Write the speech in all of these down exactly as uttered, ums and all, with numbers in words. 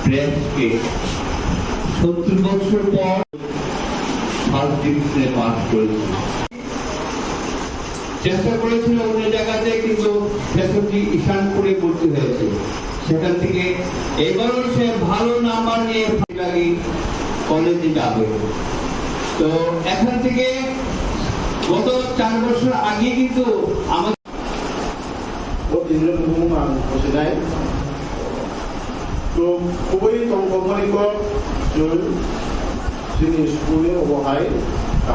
প্রেসকে সত্তর বছর পর ফার্স্ট ডিভিশনে পাস করেছে। চেষ্টা করেছিল অন্য জায়গাতে, কিন্তু শেষে ঈশানপুরে ভর্তি হয়েছে। সেখান থেকে এবারও সে ভালো নাম্বার নিয়ে লাগে কলেজে যাবে। তো এখান থেকে গত চার বছর আগে কিন্তু আমাদের ও তিনজন হুকুম আমি বসে নাই। তো খুবই তঙ্গমণিকর চুল, যিনি স্কুলে অবহাই,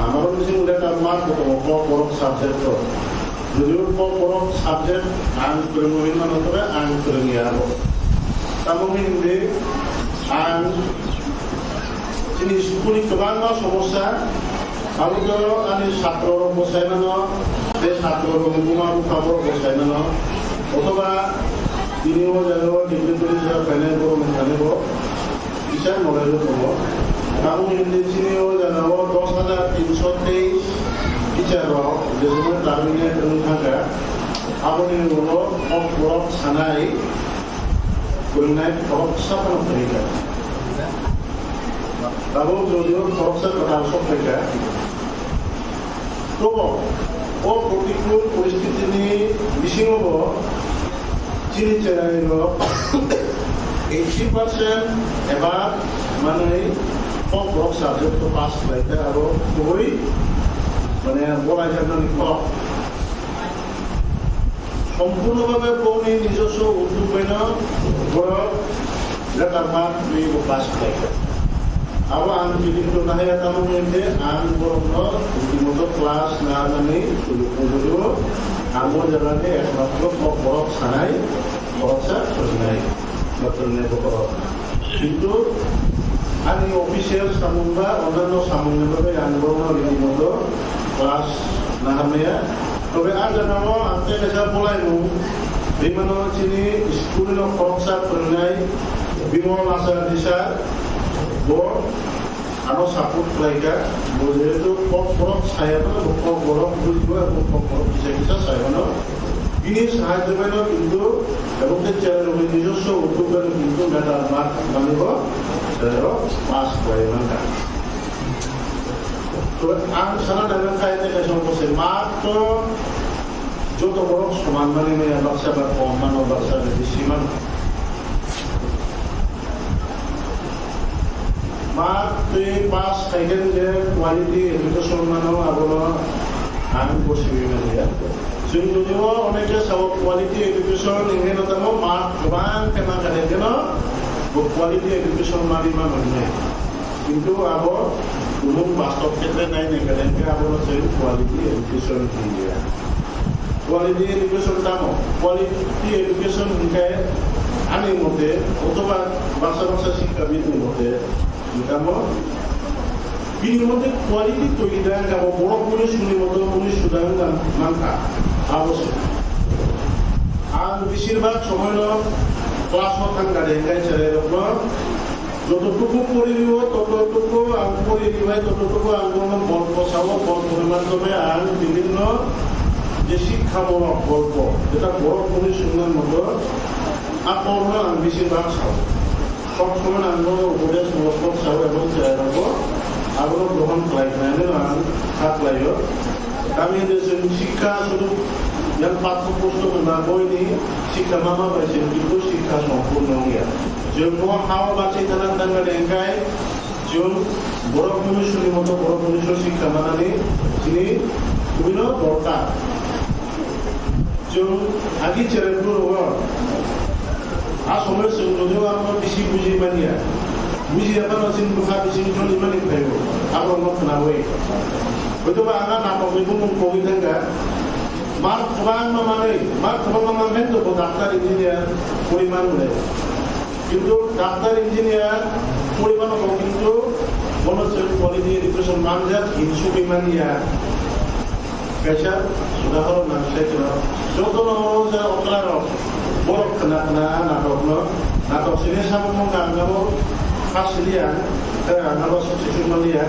আমার নিজে উল্লেখ আমার কত বড় বড় সাবজেক্ট। যদিও বড় বড় সাবজেক্ট আং প্রয়োগ হইল না তবে আং প্রয়োগ নিয়ে আরো। তেমন হিন্দি আং যিনি স্কুলে প্রধান সমস্যা, আমি তো আমি ছাত্র বসাই না, যে ছাত্র বন্ধু মা বাবা বসাই না, অথবা তিনি ও যেন ডিগ্রি করে যারা ফাইনাল বড় মেধাবী বিচার মডেল হবো। কারণ হিন্দি চিনি ও যেন দশ হাজার তিনশো তেইশ বিচার যেগুলো টার্মিনেট এবং থাকা আপনি হলো অপরক সানাই করুণায় খরকসা ফেরত তরিকা। Tabuk jodiyo khoroksa kwtal sok phaikha, tobo o protikul poristitini bisingo bo chini cherairok eighty percent eba manwi kok borok subject o pass khlaikha, abo kubui mane bolaijaknani kok. Sompurno bhabe boni nijoswo uddog baino borok letter mark twi bo pass khlaikha. Abo ang kiting to nahaya tamo hwnkhe ang borokno rutimoto class narnani tuluku tuluku ang o jaga khe ekmatro kok borok sanai, borok sa phwrwngnai, phwrwngnai borok. Kintu ani official samung ba onanno samungni bagwi ang borokno rutimoto class naharmaya. Tobe ah jagao ang tei kaisa bolaimung rimano chini school-no khoroksa phwrwngnai Bimal Achar Risa bo ano support khlaikha. Bo jehetu kok borok sayano, bo kok borok bujibo, abo kok borok kisa kisa sayano. Bini sahajyo baino kintu ebong tei channel rokni nijoswo uddog baino kintu letter mark thangmani bo channel rok pass khlai mankha. To ang sana naimankha, ete kaisa bose mark to joto borok soman mani maya, baksa ba kom mano, baksa ba bisi mano. Mark twi pass khaikhe je quality education mano, abono ang bo simi manya. Chwng jodibo onekhe sao quality education hinwi no tamo mark kwbang khe mankha de, kheno bo quality education mani mano hinwi. Kintu abo kubun bastob khetre nai nai khe abono chwng quality education hinliya. Quality education tamo? Quality education hwnkhe ani mote, othoba baksa baksa shikkhabid ni mote, tamo bini mote quality toili da hwnkhe abo borok muni suni moto muni suda wngkha mankha. Abo se. Ang besir bhag somoino class o thangkha de hwnkhe cherai rokno Jototuku poriyo, tototuku ang poriyo bai, tototuku ang bono golpo sao, golponi madhyome ang bibhinno je sikhamulok golpo, jeta borok muni swngnani moto, a kokno ang bisi bak sao. Sok somoy ang bono upodesh molokrok sao ebong cherairokbo abono grohon khlai khlainani ang kha khlaio. Kami de chwng sikha sudu yang patho posto hwnba boini sikha mama bai chwng kintu sikha sompurno wngya. Chwng bo hao bachai thana thangmani hwnkhe chwng borok mwnwi suri moto borok mwnwi suri sikha manani chini kubino dorkar. Chwng agi cherai bwrwi rwgo. A somoy chwng jodi o amo bisi buji manya. Buji ya phano chini bwkha bising joli mani phaibo. Abo no khnawi. Hoito ba ang a natok ni bumung kogwi thangkha. Mar kwbangma manwi, mar kwbangma manwi to bo doctor engineer poriman le. Kintu doctor engineer poriman ko kintu bono chwng quality education manjak hinsugwi manya. Kaisa udahoron nang sai kheno, jotono je oklarok borok khna khna natokno, natok sini samung mung ang abo khasiliya, tei ang abo successful maliya.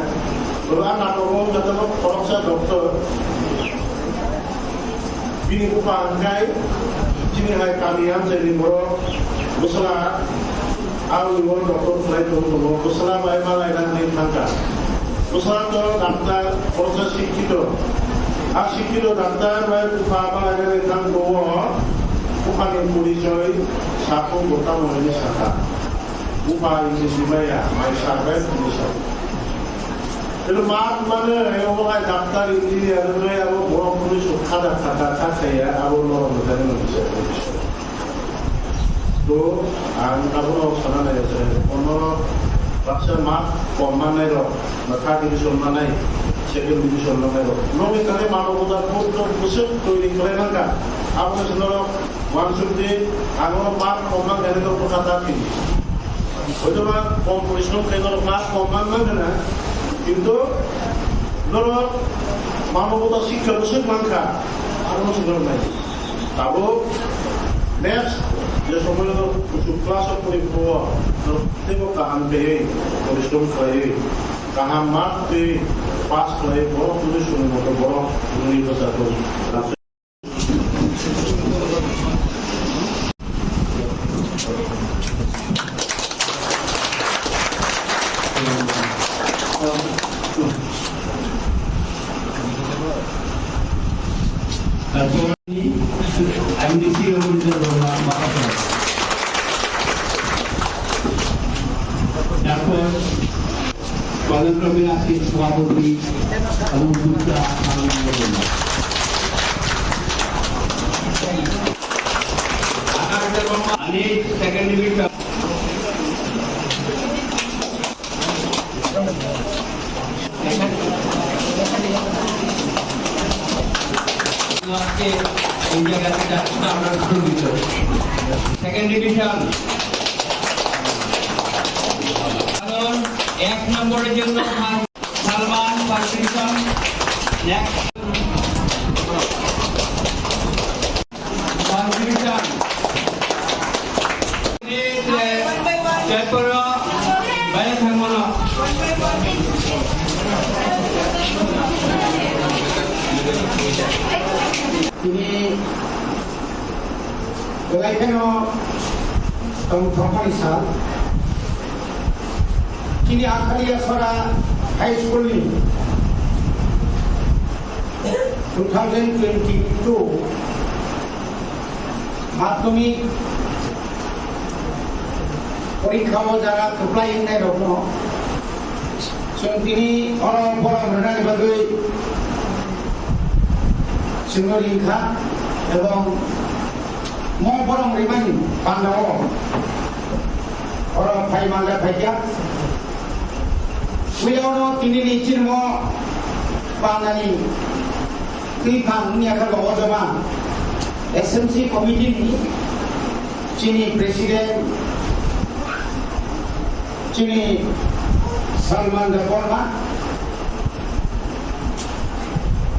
Oro a natok o jotono khoroksa doctor, bini bupha hwnkhe chini hai kami amchaini borok bwsla Ang ibo doctor khlai tong tongo, bwsala bai malaina hinwi thangkha. Bwsala to doctor, bwsa sikkhito. A sikkhito doctor bai bupha malaina hinwi thang tongo, buphani porichoi saphung bo tamo hinwi sakha. Bupha English ni maya, mai sir bai hinwi sakha. Pero ma mane, obo hai doctor, engineer, hinwi abo borok hinwi sok khada khada kha khaiya, abo norok mithani mani se. To, ang abono sana nai je, kono baksa mark kom manai rok, ba third division manai, second division manai rok. Nokni tani mano buda photo bwswk toiri khlai mankha. Abono se norok uansuk di, ang norok mark kom mankha, norok bwkha ta phi. Hoitoba kom porishrom khlai norok mark kom man mankha na, kintu norok mano buda sikha bwswk mankha, abono se norok nai. Tabuk next je somoy no kuchuk class o pori phuo, no teibo kaham kaiwi, porishrom khlaiwi, kaham mark twi pass khlaiwi, borok twi sumi moto borok twi bwsajak. Doctor Palandra Mena ke Swaboti Alungkuta Alungkuta. Ani second division. Second division. কারণ এক নম্বরের জন্য Salman, first division, next। First division. Jai Pura, Bhai Thangono. Tini belai kheno tong thongmani sal. Tini Akhaliya Sora High School ni two thousand twenty-two madhyamik porikha o jara kwplai wngnai rokno chwng tini oro borom rwnani bagwi chwngno ringkha, ebong mo borom rimani pandao oro phai mangkha phaikha. Puilano tinini chini mo pandani twi phang wngya khe bo o joma S M C committee ni chini president chini Salman Debbarma.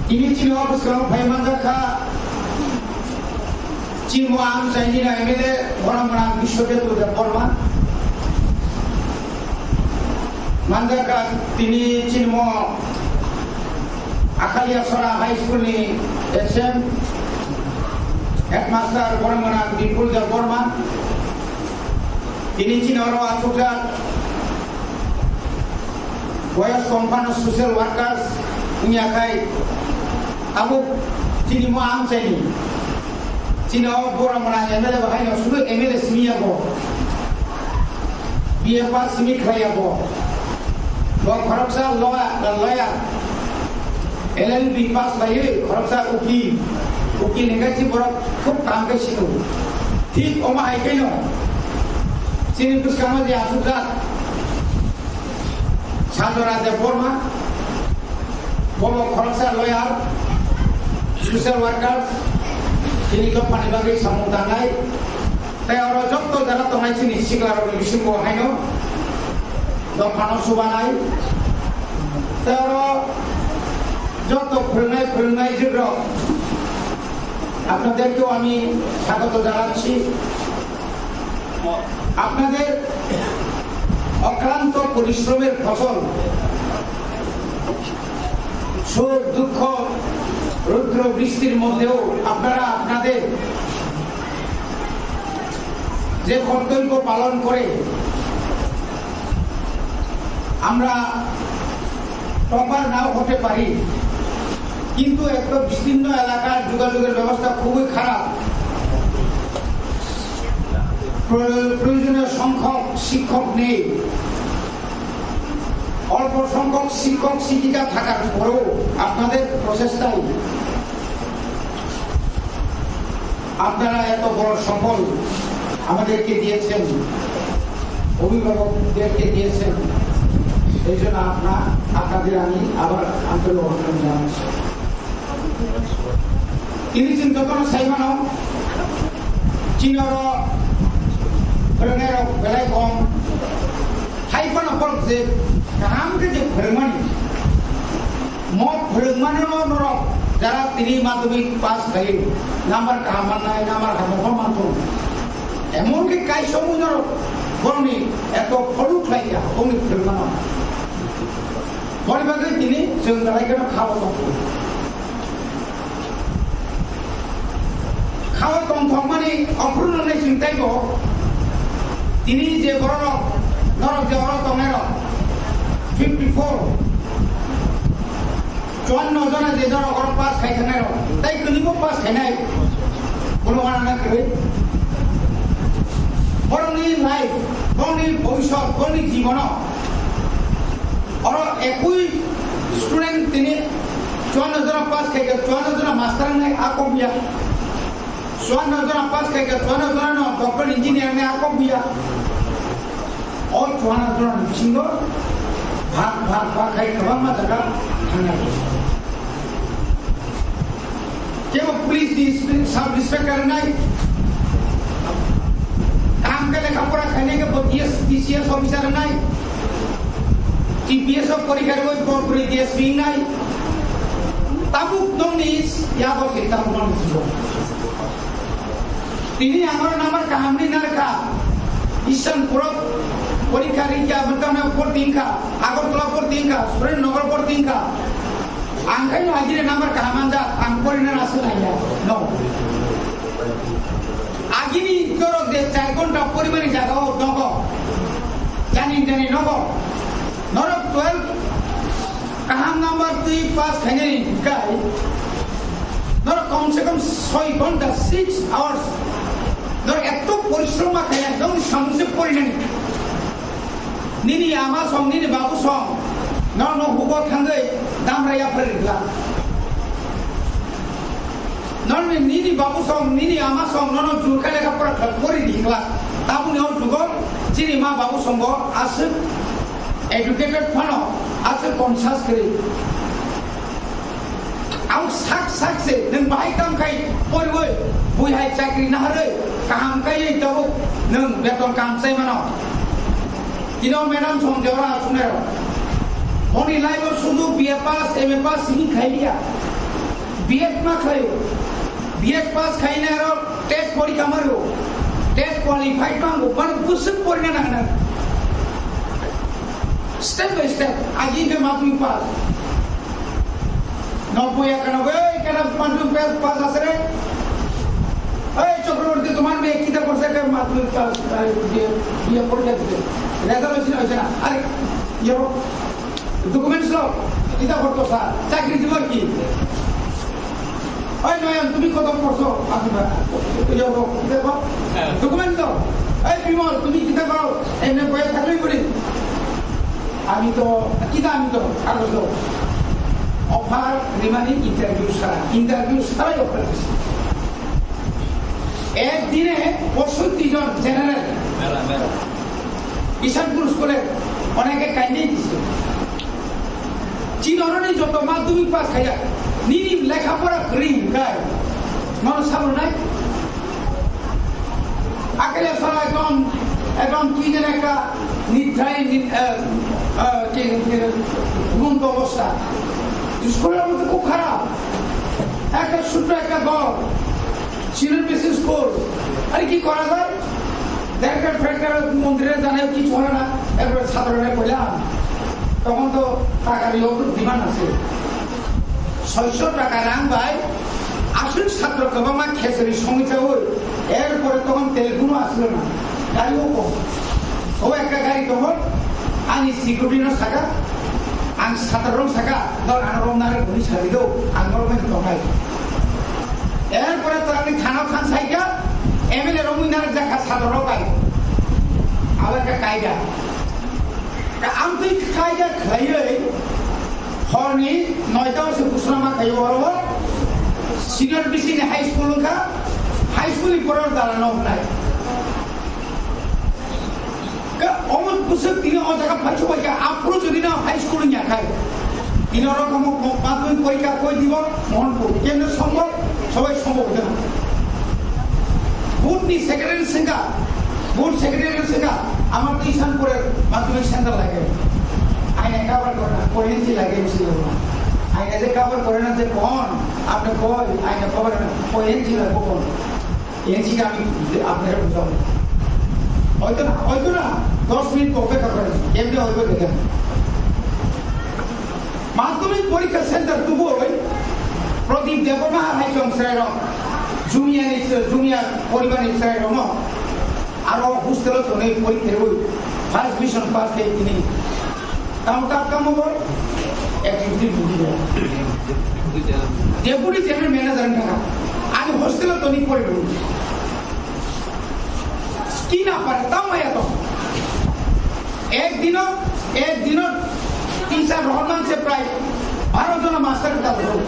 Tini chini o bwskango phai manjak kha. Chini mo ang chaini na M L A borom gwnang Biswadev Debbarma. Manjak kha tini chini mo Akhaliya Sora High School ni S M headmaster borom gwnang Bipul Debbarma. Tini chini oro achukjak boyos kom phano social workers wngya khai abo chini mo ang chaini. Chini o borom gwnang M L A bo haino sudu M L A simi ya bo. B A pass simi khlai ya bo. Bo khoroksa loya, lawyer. L L B pass khlaiwi khoroksa ukil. Ukil hingkhe si borok khub kaham khe sino. Thik omo hai kheno chini bwskango je achukjak Sajora Debbarma, bobo khoroksa lawyer, social worker, tini dophani bagwi samung tangnai. Tei oro jotto jara tongnai chini siklarokni bisingo haino dophano subanai. Tei oro jotto phwrwngnai phwrwngnai jikrok, আপনাদেরকেও আমি স্বাগত জানাচ্ছি। আপনাদের অক্লান্ত পরিশ্রমের ফসল, শোক, দুঃখ, রৌদ্র, বৃষ্টির মধ্যেও আপনারা আপনাদের যে কর্তব্য পালন করে আমরা টপার নাও হতে পারি, কিন্তু একটা বিস্তীর্ণ এলাকার যোগাযোগের ব্যবস্থা খুবই খারাপ। প্র-, প্রয়োজনীয় সংখ্যক শিক্ষক নেই। অল্প সংখ্যক শিক্ষক শিক্ষিকা থাকার পরেও আপনাদের প্রচেষ্টায় আপনারা এত বড় সফল আমাদেরকে দিয়েছেন, অভিভাবকদেরকে দিয়েছেন, এই জন্য আপনা-, আপনাদের আমি আবার আন্তরিক অভিনন্দন জানাচ্ছি। Tini chwng jotono sai mano, chini oro phwrwngnairok belai kom. Hai phano borok je kaham khe je phwrwngmani, mo phwrwngmani no norok jara tini madhyamik pass khai number kaham mannai, number hamya pho manthung. Emon khe kaisa mui norok borokni eto follow khlai ya, bongni phwrwngmano. Boni bagwi tini chwng belai kheno khao tongkhu. Khao tongthokmani ophuru nwngnai chwng teibo tini je bororok, norok je oro tongnairok, fifty four, chuanno jona je norok oro pass khai thangnairok, tai kwlwibo pass khainai, bono uanana kwrwi. Borokni life, borokni bhobishyot, borokni jibono oro ekui student tini chuanno jona pass khaikha, chuanno jona master wngnai a kok ya. Chuanno jona pass khaikha, chuanno jona no doctor, engineer wngnai a kok ya. O chuanno jona ni bisingo bhag, bhag, bhag khai kwbangma jaga thangnai. Kebo police ni sub inspector wngnai, kaham khe lekha pora khainai khe bo D S, D C S officer wngnai, G P S o porikha rwui bo bwrwi D S P wngnai. Tabuk nokni yago se tabuk nokni jibo. Tini ang oro number kaham ni narwkha, Ishanpuro porikha rikha, Motana porti wngkha, Agartala porti wngkha, Surendrinagar porti wngkha. Ang khaino agini number kaham manjak, ang porina nasu naiya. No. Agini jorok je char ghonta porimani jagao nogo. Jani jani nogo. Norok twelve kaham number twi pass khainani gai. Norok kom se kom soi ghonta, six hours. Norok eto porishrom ma khainai, norok samung se porinani. Nini ama song, nini babu song, nono hugo thangwi damra yapharwi glak. Nono nini babu song, nini ama song, nono jurka lekha pora khlak pori di glak. Tabuni o jugo chini ma babu songo aswk educated phano aswk conscious kwrwi. Ang sak sak se nwng bahai kam khai poriwi bui hai chakri naharwi kaham kaiwi tabuk nwng beton kam chai mano. Tino madam song jora asunero. Oni life o sudu B A pass, M A pass sini khai liya. B Ed ma khlaio. B Ed pass khaina aro TET porikha mario. TET qualified mango. Mane busuk porina nangna. Step by step. Agi ke madhyamik pass. নব্বই একানব্বই, এই কেন মাধ্যমিক pass, pass আছে রে? এই চক্রবর্তী, তোমার মেয়ে কিতা করছে? একটা মাধ্যমিক পাস, এই বিয়ে, বিয়ে পরীক্ষা দিতে। রেজাল্ট হয়েছে না, হয়েছে না? আরে, ইয়ে হোক, ডকুমেন্টস লো, কিতা করতো স্যার? চাকরি দিব আর কি? ওই নয়ন, তুমি কত পড়ছো? আপনি বা-, ইয়ে হোক, কিতা কর? হ্যাঁ। ডকুমেন্ট দাও। এই বিমল, তুমি কিতা করো? এমনি বইয়ে থাকলেই বলি। আমি তো, কিতা আমি তো, কাগজ দাও। অফার রিমানি ইন্টারভিউ ছাড়া, ইন্টারভিউ ছাড়াই অফার দিছি। একদিনে পঁয়ষট্টি জন জেনারেল মেলা, মেলা। ইশানপুর স্কুলে অনেকে কাইন্দেই দিছে। চিনরনি যত মাধ্যমিক পাস খাইয়া, নিনি লেখাপড়া করি গায়, মানুষ সামনে নাই। আকেলে সারা একদম, একদম কি যেন একটা নিদ্রায় নি-, আহ, আহ, কি, কি, ঘুমন্ত অবস্থা। স্কুলের মধ্যে খুব খারাপ। একটা ছোট্ট একটা ঘর, সিলেট বেসিক স্কুল। আরে কি করা যায়? ডাইরেক্টর ফেক্টর মন্ত্রীরা জানায় কিছু হয় না। একবার সাধারণে কইলাম, তখন তো টাকার ইয়ে ডিমান্ড আছে। ছয়শো টাকা রাং ভাই, আসুন ছাত্র কবামা খেসারি সমিতি হই, এরপরে তখন তেল কোনো আসলো না, গাড়িও কম। ও একটা গাড়ি তখন Ani security no saka, ang satar rok saka, dol ano rom nare buni sabi do, ang norok mai tongai. Er pore tarani thana than saika, M L A rok mui nare jaka satar rok kai. Awa ka kaida. Ka ang tui kaida khlaiwi, horni noita se busra ma khayo oro, senior B C ni high school ka, high school ni pore dala no nai. Ka omo bwswk tini o jaga phaichuk bai kha, aphuru jodi no high school wngya khai. Tini oro kamo madhyamik porikha koi dibo, Mohanpur, kendra sombhob, sobai sombhob hoito na. Board ni secretary swngkha, board secretary swngkha, amar to Ishanpur er madhyamik center lage. Aina cover kore na, koi inchi lage bisi lage. Aina je cover kore na je kon, apne koi, aina cover na, koi inchi lage kon. এই চিঠি আমি আপনারা বুঝাবো। হয়তো না, হয়তো না, দশ মিনিট অপেক্ষা করেন, এমনি হয়তো দেখেন। মাধ্যমিক পরীক্ষা সেন্টার তুবই প্রদীপ দেবনাথ হাইচং স্যার, জুনিয়র, জুনিয়র পরিবারের স্যার, আরো হোস্টেল তো নেই পরীক্ষা ওই ফার্স্ট ডিভিশন পাস করে তিনি Tamo tak tamo boy? Executive duty boy. Deputy general manager ang thaka. Ani hostel o toni pore bo. Ki na pare tamo ya to. Ek dino, ek dino teacher rohorman se prai baro jona master ta do.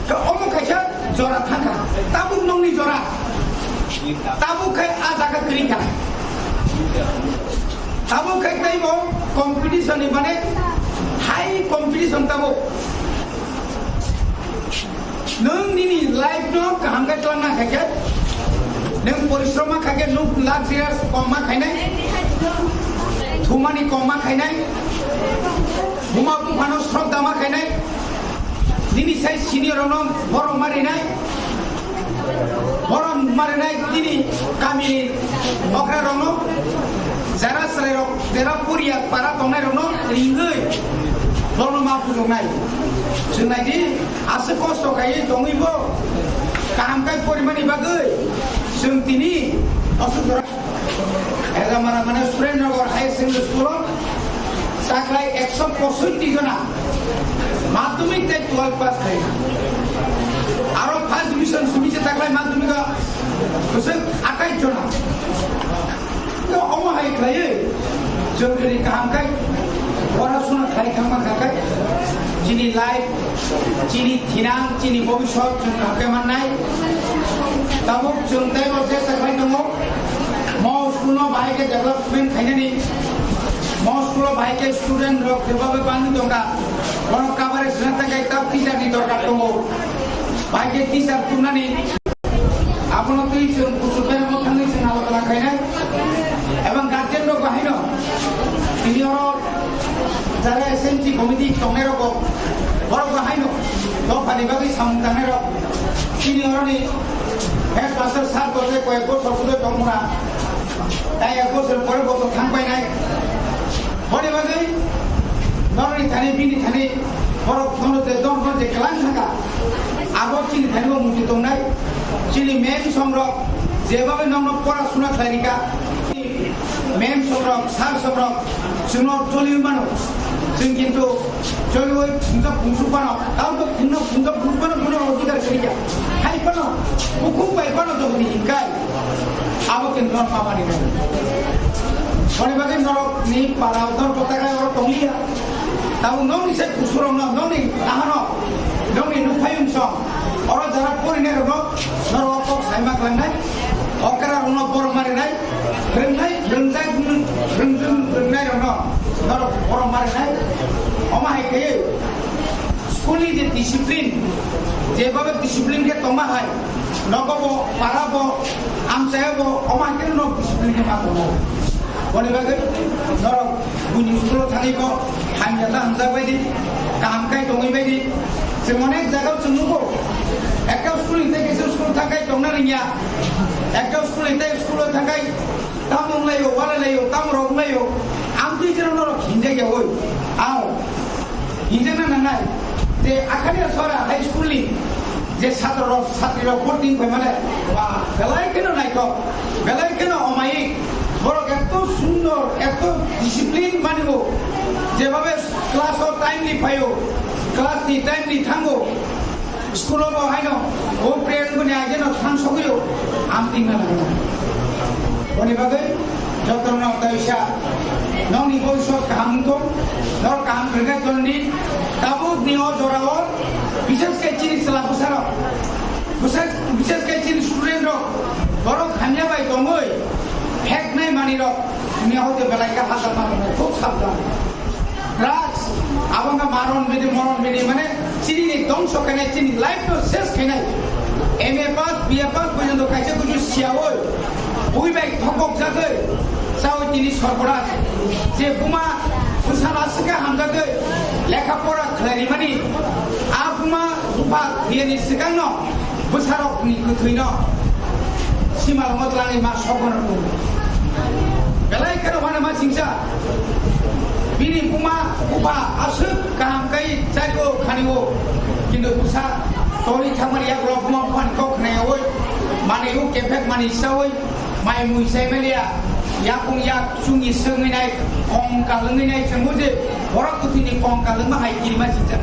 Ka omo kaisa jora thaka. Tabuk nongni jora. Tabuk khai a jaga kri ka. Tabuk khai taibo competition ni mane high competition tabuk. Nwng nini life no kaham khe twlangna khaikhe, nwng porishrom ma khaikhe, nwng lakh derar kom ma khainai, thumani kom ma khainai, buma buphano srok dama khainai, nini sai senior rokno borok ma rinai, borok ma rinai, nini kamini okra rokno, jara chwrai rok, jara poriya para tongnai rokno ringwi borokno ma phunuknai. Chwng nai di, aswk kosto khaiwi tongwi bo kaham khai porimani bagwi chwng tini aswk jora. Egamara mane Surendra Nagar Higher Secondary School o taklai ekso posotti jona madhyamik tei twelve pass khai. Aro first division sumi se taklai madhyamik o bwswk atai jona. Omo hai khlaiwi chwng chini kaham khai pora suna khlai thangma kha khai chini life, chini thinang, chini bobisot chwng kaham khe mannai. Tabuk chwng teibo chesta khlai tongo. Mo school no bahai khe development khainani, mo school o bahai khe student rok jebabe bangwi tongkha, borok kabare sina thangkhe tab teacher ni dorkar tongo. Bahai khe teacher tubunani Abono twi chwng kuchuk beramo thangwi chwng alokana khainai. Ebang guardian rok bo haino tini oro jara S M C committee tongnai rok bo, borok bo haino dophani bagwi samung tangnai rok. Tini oroni headmaster sir bo je koyek bochor bwdai tongmuna. Tai ek bochor pore bo to thang painai. Boni bagwi noroni thani bini thani borok nono je don je kelang thangkha. Abo chini thani bo muitu tongnai, chini ma'am songrok jebabe nokno pora suna khlai rika. Ma'am songrok, sir songrok, chwngno choliwi mano. Chwng kintu choliwi phunsa phungsuk phano, tamo phunno phunsa phungsuk phano, bono odhikar kwrwi kha. Hai phano, bukhuk bai phano jodi hinkai, abo kintu norok mamani nai. Boni bagwi norokni para dor pota gai oro tongliya. Tabuk nokni se kusurokno, nokni ahano, nokni nukhayung song, oro jara porinai rokno, norok kok saima klangnai, okra rokno borok marinai, rwngnai, rwngjak, rwngjak, rwngnai rokno, norok borok marinai, omo hai khe school ni je discipline, je babe discipline khe tongma hai, nogo bo, para bo, amchaya bo, omo hai khe no discipline khe ma tongo. Boni bagwi norok buini school o thangwi bo hamya ta hamjak bai di, kaham khai tongwi bai di. Chwng onek jaga o chwng nugo, ekta school ni tei kisa school thangkai tongna rwngya, ekta school ni tei school o thangkai tamo wnglaio, walailaio, tamo rok wnglaio, ang twi jero norok hinjak ya oi. Ang Hingjakna nangnai je Akhania Sora High School ni je satro rok, satri rok boarding bai mane, ba, belai kheno naithok, belai kheno omayik, borok eto sundor, Jebabe class o timely phaio, class ni timely thango, school o bo haino o prayer wngmani ageno thang sogwio, amtwima nangkha. Boni bagwi jotono kaisa nokni bhobishyot kaham wngthong, norok kaham kwrwngkha jonni, tabukni o jorao bishesh khe chini chwla bwsarok, bishesh, bishesh khe chini student rok, borok hamya bai tongwi pheknai manwirok. Ni hoite belai khe hachal ma tongnai, khub sabdan. Drugs, abo wngkha maron bidi, moron bidi, mane chini ni dongso khainai, chini life no ses khainai. M A pass, B A pass porjonto kaisa kuchu siyaui, bui bai thokok jagwi, chaui tini sorboras. Je buma bwsala swkha hamjagwi, lekha pora khlai rimani, a buma bupha thwiyani swkangno bwsarokni kwthwino simalongo twlangwi ma sogono tongo. Belai kheno uanama singsa. Bini buma bupha aswk kaham kai chario khanio. Kintu bwsa torwi thangmani yagulo buma buphani kok khnayaui, manwi o kephek manwi saui, mai mui sai maliya, yakung yak chungni swngwi nai, kongkal wngwi nai, chwngbo je borok kwthwini kongkal wngma hai kirima singsa.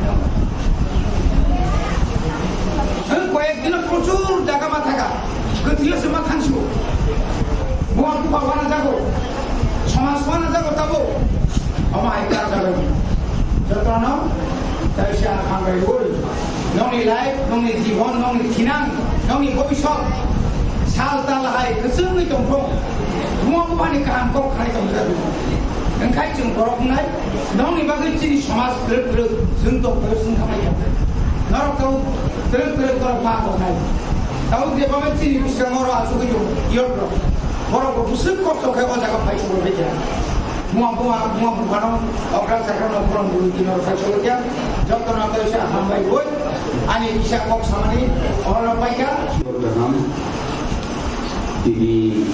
Ang koyek dino prochur jaga ma thaka, kwthwio se ma thangsibo. Buma bupha uanajago, somaj uanajago tabo, omo hai kar jago. Jotono, taisa hambai ul. Nokni life, nokni jibon, nokni thinang, nokni bhobishyot, sal tal hai kwchwngwi tongthung. Buma buphani kaham kok khlai tongjago. Wngkhai chwng borok wngnai, nokni bagwi chini somaj kwrwk kwrwk, chwng tong kwrwk chwng khamai ya. Norok tau kwrwk kwrwk norok ma tongnai. Tau je bagwi chini bwskango oro achugwi tongo, youth rok. Borok bo bwswk kosto khe o jaga phai chukro bikha. Buma buma, buma buphano, okra chakra no borom bwrwi twi norok phai chukro khe. Jotono kaisa hambai oi, ani kisa kok samani oro paikha. Kaham. Tini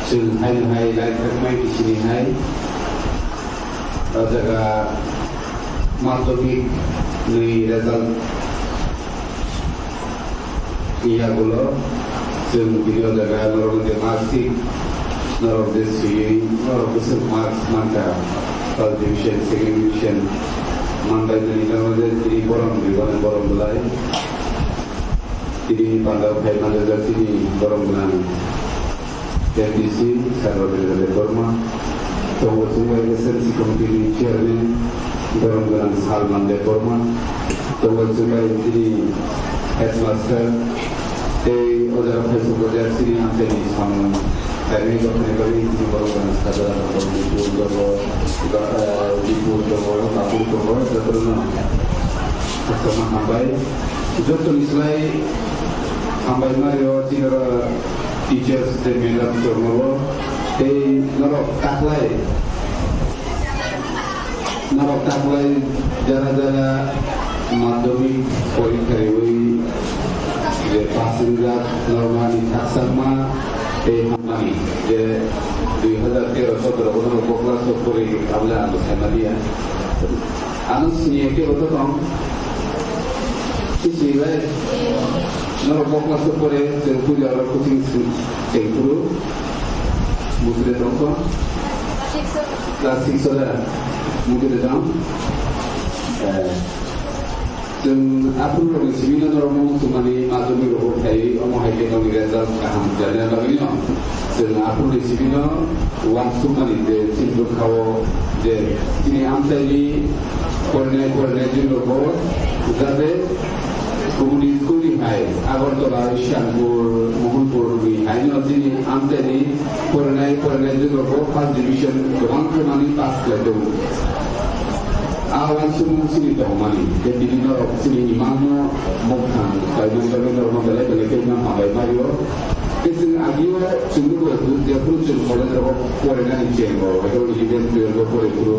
chwng hai hai lai thangmai kisini hai. O jaga madhyamik ni result yagulo chwng bini o jaga norok je mark sheet norok je swiwi norok bwswk marks mankha, first division, second division manbai mani norok je tini borom ribani borom belai. Tini ni pandao phai manjak chini borom gwnang M D C Sarvabir Debbarma, tongo chwng bai S M C committee ni chairman borom gwnang Salman Debbarma, tongo chwng bai chini headmaster tei o jaga phai sokjak chini amchaini samung kainwi dophani bagwi chini borom gwnang Sajara tongo, Dipur tongo, Dipur tongo, Tapur tongo, jotono khakchangma hambai. Jotoni slai hambai mario chinoro teachers de mela chornobo tei norok taklai, norok taklai jara jara madhyamik porikha riwi je pass wngjak normani khakchangma tei hamani je dui hazar tero sotoro bono bokla sokpori abole ano saimaliya. Ano sini eke boto tong. Sisi bai. Norok bo class o pore, chwng puila oro coaching cheng phuru. Mukide tong tong. Class six o da. Mukide tong. Eh. Chwng aphuru rokni simi no norok mung sumani madhyamik rok khai omo hai khe nokni result kaham jani bagwi no. Chwng aphuru ni simi no uansukmani je chini bwkhao je chini amchaini porinai porinai jwng rokbo jate kubuni school ni hai Agartala, Ishanpur, Mohanpur ni hai no chini amchaini porinai porinai jwng rokbo first division kwbang khe mani pass khlai tongo. A uansukmung chini tongmani, je tini norok chini imangno bwkhang khlaimani bagwi norokno belai belai khe imang hambai mario. Tei chwng agio chwngno bo jephuru chwng college rogo porinani chengo, hwnkhe eleven twelve o pore phuru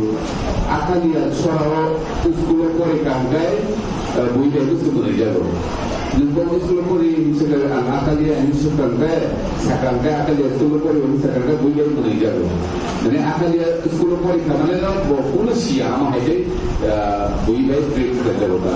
Akaliya sorao school o pore kangkai, eh, bui bai bwswk mwnwi jago. Nwng bo school o pori hinwi sakha, ang Akalia hinwi sakha khe, sakha khe Akalia school o pori hinwi sakha khe bui bai mwnwi jago. Mane Akalia school o pori kha mane no bo kunu siya, amo hai tei, ah, bui bai treat khlai jago ta.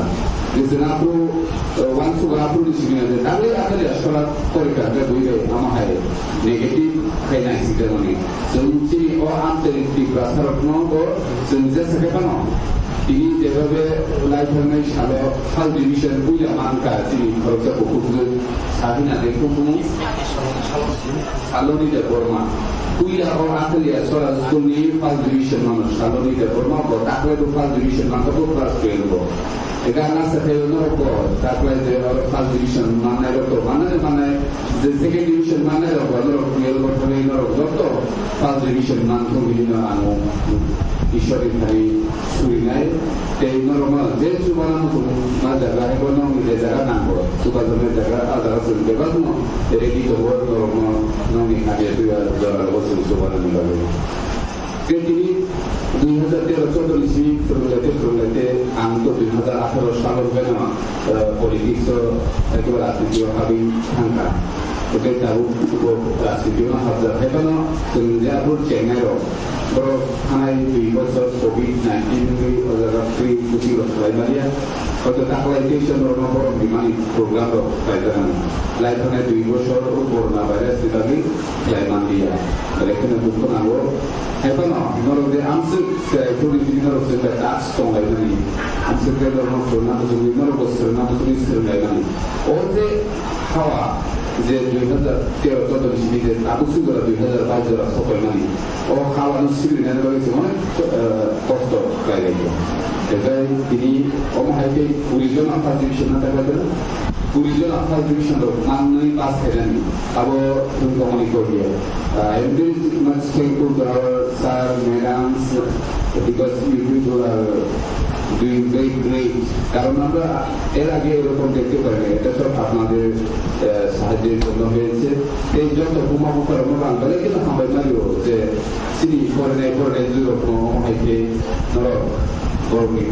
Jesa aphuru, ah, uansukha aphuru ni simi ade, tabuk Akalia school o pori kha khe bui bai amo hai negative khai nai si khe mani. Chwng chini o amtwi Tiprasarokno bo chwng jesa khe phano tini jeba be lai thangnai salo first division puila mankha chini khoroksa bukhuk Sahina de Kukumu Saloni Debbarma. Puila o Akalia Sora School ni first division mano Saloni Debbarma bo taklai bo first division mankha bo class twelve bo. Ega na sa khayo norok bo taklai de oro first division mannai rok to mannai mannai. Je second division mannai rok ba norok twelve bo thangwi norok joto first division man thung hini no ang Ishwar ni thani surinai. Tei norok no je chubana muchung ma jaga hai bo nong ni je jaga nang bo chuba jani jaga a jaga chwng bebak no ready tongo norok no nong ni hamya tuya jora bo chwng chubana ni bagwi. Tei tini dui hazar tero choudo ni simi phwrwnglaite phwrwnglaite ang to dui hazar atharo salo hwnkhe no, eh, politics o, eh, kiba rajniti o habwi thangkha. Hwnkhe tabuk bo rajniti o no habjak hai phano chwng je aphuru chengnai rok. Borok thanai dui bosor covid nineteen wngwi o jaga free coaching rok khlai maliya. Hoito taklai teisa norokno borok rimani program rok khlai jagan. Lai thanai dui bosor o corona virus ni bagwi khlai manliya. Belai kheno dukho nango. Hai phano norok je amswk cherai phuru hwnwi norok chwngbai task tonglaimani. Amswk khe norokno swrwngna muchungwi norokbo swrwngna muchungwi swrwnglaimani. O je hawa je dui hazar tero choudo ni simi je tabuk swk jora dui hazar bais jora sopaimani. O hawano sibirnani bagwi chwng onek, eh, kosto khlailaio. Ebai tini omo hai khe kuri jona first division na thanglaijak. Kuri jona first division rok manwi pass khainani. Abo chwng tongmani kok ya. Ah, I am very much thankful to our sir, madams, because you people are doing very great. কারণ আমরা এর আগে এরকম দেখতে পাইনি, এটা সব আপনাদের, আহ, সাহায্যের জন্য হয়েছে। এই যত বোমা বোকার আমরা বেলা কিন্তু হামাই মারিও যে চিনি করে নাই, করে নাই, দুই রকম হাইতে ধরো গরমে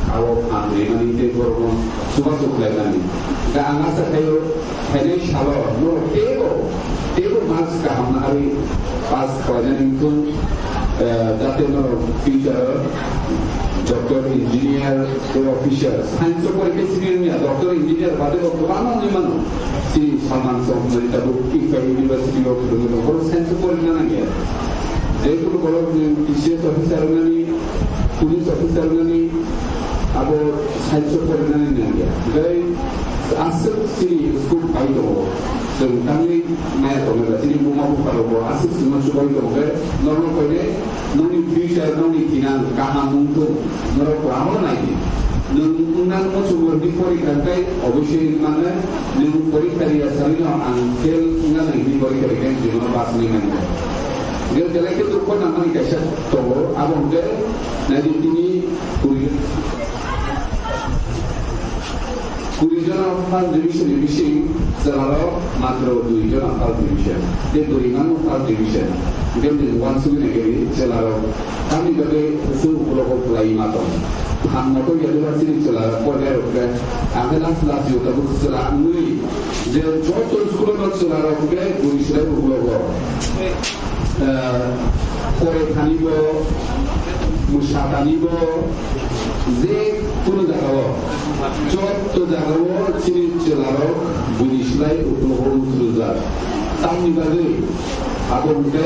খাওয়া খান রে, মানে, এই গরম সুবাস উঠলাই মানে। এটা আনাসা খাইও, Hwnwi salo, norok teibo, teibo marks kaham nahari pass khlainani wngthung, eh, jate norok future doctor, engineer, tei officer, science o porikhe simi wngya, doctor, engineer bade bo kwbangma wngwi mano. Chini Salman Sound hwnwi tabuk Iqbal University o phwrwngwi tongo, borok science o porikna nangya. Jekunu borok nwng T C S officer wngnani, police officer wngnani, abo science o poriknani nangya. Tei aswk chini scope bai tongo. Chwng tangwi maya tongmani ba chini buma bupha rokbo aswk chwngno chubai tongo khe norokno koinai nokni future, nokni thinang kaham wngthung, norok kwbangma naidi. Nwng wngna muchungo hinwi porikha khe oboisoi wngwi mannai, nwng porikha riya sanino ang fail wngna nai hinwi porikha rikha, nwng jibon pass wngwi mannai. Hwnkhe belai khe dukho nangmani kaisa tongo, abo hwnkhe naidi tini kuri. Kuri jona first division ni bising chwlarok matro dui jona first division. Tei bwrwi mano first division. Hwnkhe nwng uansugwi naikhe chwlarok tamni bagwi se ukulogo kwlaiwi ma tong. Thang moto yadwba chini chwlarok pordairok khe ang khe last last yo tabuk chwla wngwi je joto school-o chwlarok khe bwrwi swlai ukulogo. Eh, pore thani bo, mwsa thani bo, je kunu jaga o, jotto jaga o chini chwla rok buini slai uklogo uklujak. Tamni bagwi abo hwnkhe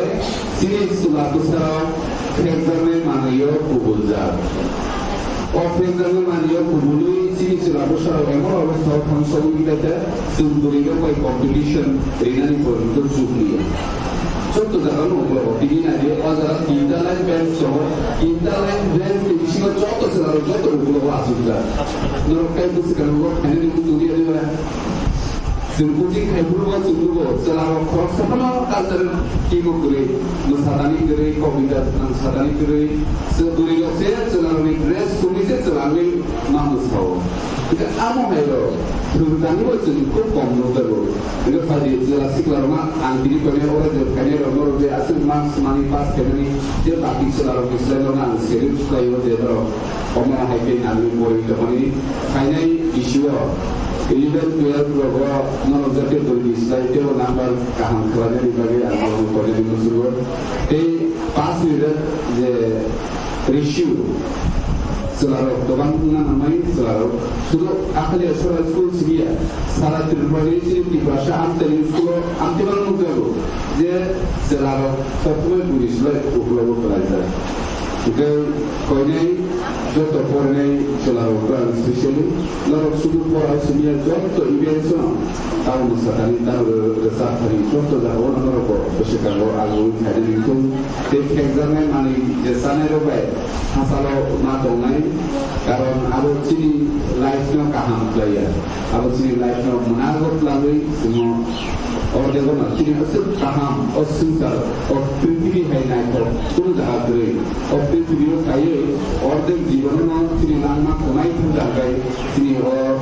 chini chwla bwsarok phekjaknai manwi o kubuljak. O phekjaknai manwi o kubulwi chini chwla bwsarok emon obostha o thang sogwi khe chwng bwrwi rok bai competition rinani porjonto chuk liya. Joto jaga no uklogo tini nai di, o jaga tinta line bench tongo, tinta line bench ni bisingo joto chwla rok joto uklogo achukjak. Norok tei bwswk khe nugo, phainani bo tuli ya diba? Chwng coaching khai phuru bo chwng nugo, chwla rok khoroksa phano cultural team o kwrwi, mwsatani kwrwi, kobita mwsatani kwrwi, chwng bwrwi rok se chwla rok ni dress sumui se chwla wngwi ma mwsao. Hingke amo hai rok thwng tangwi bo chwng khub kom nukjago. Hingke phaidi chwla sikla rok ma ang tini koine oro je phainai rok norok je aswk marks mani pass khaimani je baki chwla rok ni slai rok ang salute khlaio je norok omo hai khe nangwi pori tongmani phainai issue o Eleven, twelve rogo norok jate bwrwi slai tei o number kaham khlainani bagwi ang norokno koinani muchungo. Tei pass ni rate je ratio chwlarok kwbang wngna nangmani chwlarok. Sudu Akhalia Sora school simiya, sara Tripura ni chini Tiprasa amchaini school o amtwima nukjago je chwlarok sotmoi bwrwi slai uklogo kwlaijak. Hwnkhe koinai joto porinai chwlarokno ang specially norok sudu pora simiya joto events no tamo sakani tamo rwchapthani joto jagao norok bo bwswkango agwi khainani wngthung. Tei phekjaknai manwi je chanairok bai hachalo ma tongnai, karon abo chini life no kaham khlaiya, abo chini life no mwnago twlangwi chwngno. Ordego no chini aswk kaham o swngchar, o prithibi hai naithok kunu jaga kwrwi. O prithibi o kaiwi ordek jibono no chini langma khwnai thangjakbai chini o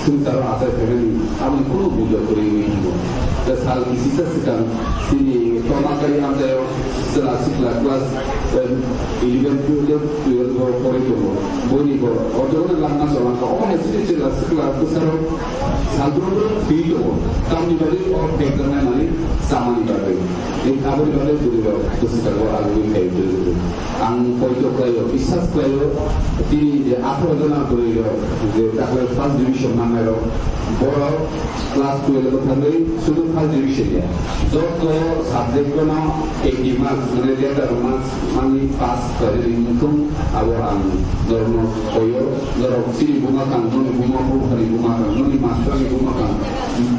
swngcharo achai phaimani aboni kunu bujo kwrwi wngwi thango. Tei sal kisisa swkang chini Tomakari amchaio chwla sikla class, em, eleven, twelve, twelve o porwi tongo. Boini bo ordego no langma cholangkha. Omo hai chini chwla sikla bwsarok salbrum twi tongo. Tamni bagwi o phekjaknai manwi chamani bagwi. Tei aboni bagwi bwrwirok bwswkango agwi phai bwrwi. Ang poito khlaio, biswas khlaio, tini je atharo jona bwrwirok je takhwlai first division mannairok, borok class twelve o thangwi sudu first division ya. Joto subject no eighty marks, mane letter marks, mani pass khlainani wngthung, abo ang norokno koyo. Norok chini buma kang, noni buma buphani buma kang, noni master ni buma kang,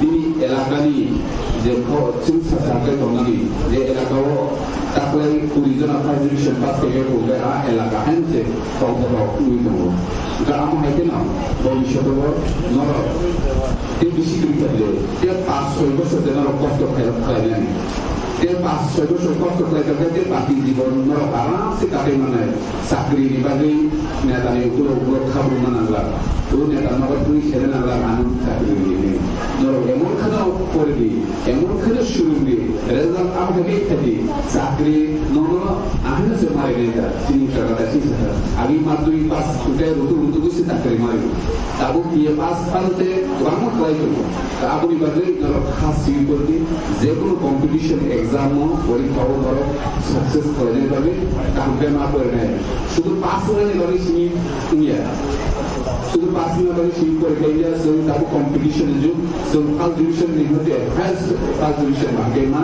bini elakani je kho chwngsa sakai tongnani, je elakao taklai kuri jona first division pass khaikhe bo hwnkhe a elaka haino se tongthok rok wngwi tongo. Hwnkhe amo hai kheno bhobishoto bo norok tei bisi kwrwi kha le, tei paanch soi bosor de norok kosto khlai, khlainani. Tei paanch soi bosor kosto khlai kha khe tei baki jibon norok aram se katai mannai. Chakri ni bagwi neta ni ulo ulo khabru ma nangla. O neta nogo twi sere nangla, ano chakri ni ni. Norok emon kheno pori di, emon kheno surung di, result abo hai khe khai di. Chakri nono ahino se mari neta, chini jaga da chini jaga. Agi madhyamik pass utai rutu rutu gusi chakri mari. Tabuk B A pass phalte kwbangma khlai tongo. Aboni bagwi norok kha simi pordi, jekunu competition exam o porikha o norok success khlainai bagwi kaham khe ma porinai. Sudu pass wngnani bagwi simi wngya. Sudu pass wngna bagwi simi porikha wngya, chwng tabuk competition ni jug, chwng first division ni hote highest first division bahai ma,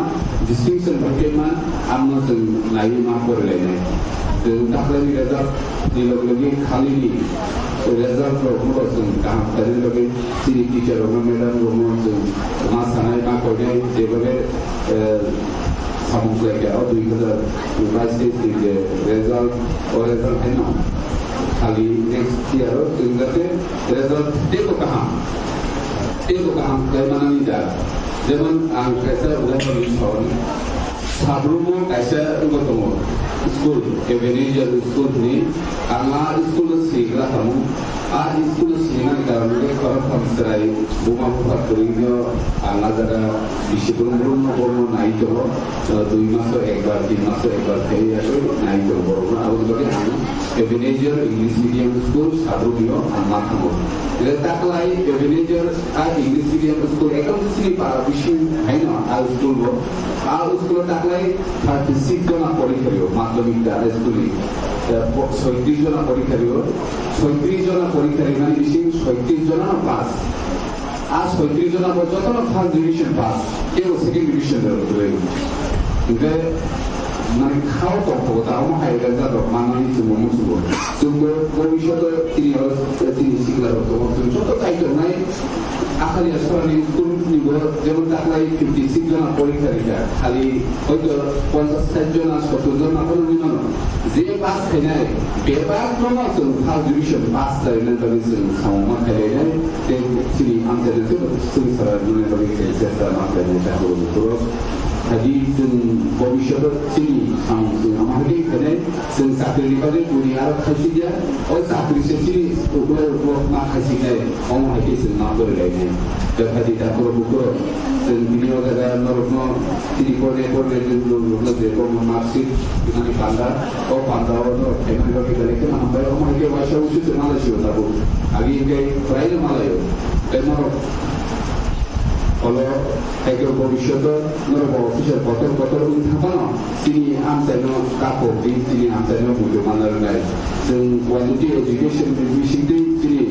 distinction bahai ma, amno chwng naiwi ma porilainai. Chwng taklaini result ni loge loge khalini result rok no chwng kaham khlainani bagwi chini teacher rok no, madam rok no chwng ma sanai ma koinai, jebabe, eh, samung khlai kha o dui hazar bais teis ni je result, o result haino khali next year o chwng jate result teibo kaham, teibo kaham khlai manani da. Jemon ang kaisa udahoron sawi, Sabrumo kaisa wngwi tongo, school, Ebenezer School hwnwi. Ang a school-o swigra tamo. A school-o swimani karon hwnkhe khoroktham chwrai buma bupha kwrwino ang a jaga bisi brum brumno borokno nai tongo. Dui maso ekbar, tin maso ekbar khe nai tongo borokno. Aboni bagwi ang Ebenezer English Medium School Sabrumio ang ma thango. Taklai Ebenezer a English Medium School ekdom chini para bising haino a school bo. A school o taklai thirty six jona porikha rio, madhyamik da a school ni. Eh, po-, soitris jona porikha rio, soitris jona porikha rimani bising soitris jona no pass. A soitris jona bo joto no first division pass, kebo second division rok rwi. Hingke mane khao tongthogo ta omo hai result rok manmani chwngbo muchungo. Chwngbo bhobishoto tini oro, tini sikla rok tongo. Chwng joto tai tongnai. Akhalia Sorani school ni bo jemon taklai fifty six jona porikha rikha, khali hoito ponchash sait jona, sottor jona phano wngwi mano. Je pass khainai, bebak no ma chwng first division pass khlainani bagwi chwng samung ma khlailainai, tei chini amchaini tei chwng sara rwnani bagwi chwng chesta ma khlainai, ta horo bukhuro. Hadi chwng bhobishoto chini samung chwng ama hadi khainai, chwng chakri ni bagwi buni aro khaisik ya, o chakri se chini uklo uklo ma khaisiknai. Omo hai khe chwng ma kwrwi lai nai. Kha di takhoro bukhoro. Chwng bini o jaga norokno chini porne porne chwng norokno je komo marksheet rinani panda, o panda o norok khaimani bagwi belai kheno hambai. Omo hai khe waisa usu chwng malai sio tabuk. Agi hwnkhe praino malaio. Tei norok olo, tei khe bhobishoto norok bo officer kotor kotor wng thangmano, chini amchaino kakhok di, chini amchaino muitu manna rwnai. Chwng quality education ni bisingtwi chini